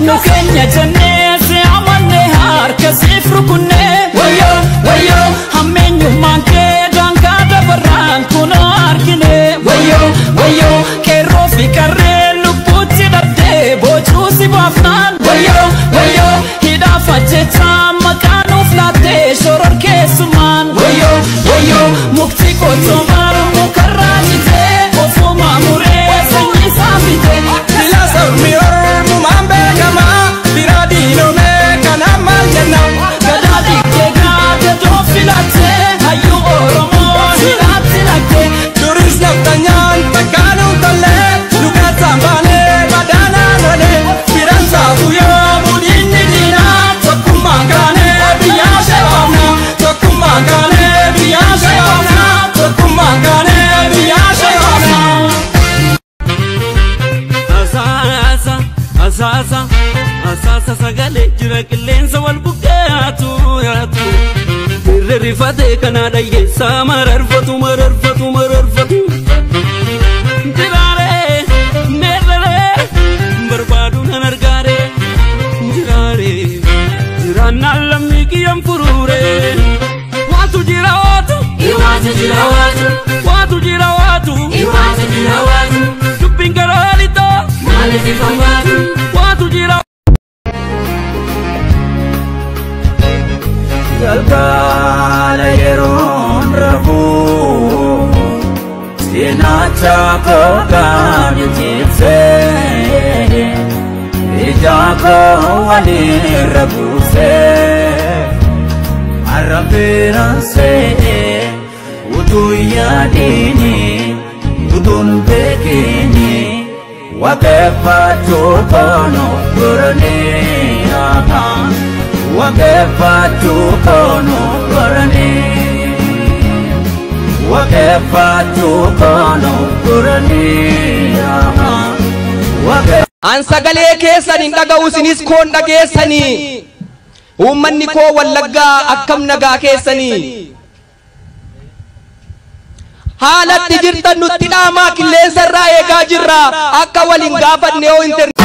Nukenya jennee amanne harka siif rukunne wayo wayo hammeenyummaan kee daangaa dabarraan kunoo argine wayo wayo qeerroo fi qarree lubbuutti dhabdee boocuu si baafnaan wayo wayo hidhaaf ajjechaa maqaa nuuf laattee shoror keessumaan wayo wayo mukti qottoo mukarraa jitee ofuma muree sanyii isaa fite. Asaasa asaasa sagalee jira qilleensa wal buqqee yaatu dirree rifatee kana dhaggeessaa mararfatu mararfatu mararfatu jiraaree meerree barbaadu nan argaaree jiraaree jiraannaan lammii kiyyaan furuuree waatu jira waatu iwaatu jira waatu waatu jira waatu iwaatu jira waatu dubbiin garaa lixaa maaliif ifambaatu. Galgala yeroon rafuu cinaacha koo gadi ciibsee ija koo walirra buusee arrabbiiraan se'ee utuu yaadini utuun beekini waaqeffachuu koonu goranii waaqeffachuu koonu goranii waaqeffachuu koonu goranii. An sagalee keessan hin dhaga'u isinis koon dhageessanii uummanni koo Wallaggaa akkam nagaa keessanii haalatti jirtan nutti dhaamaa qilleensa irraa eegaa jirra akka waliin gaafanne yoo internet.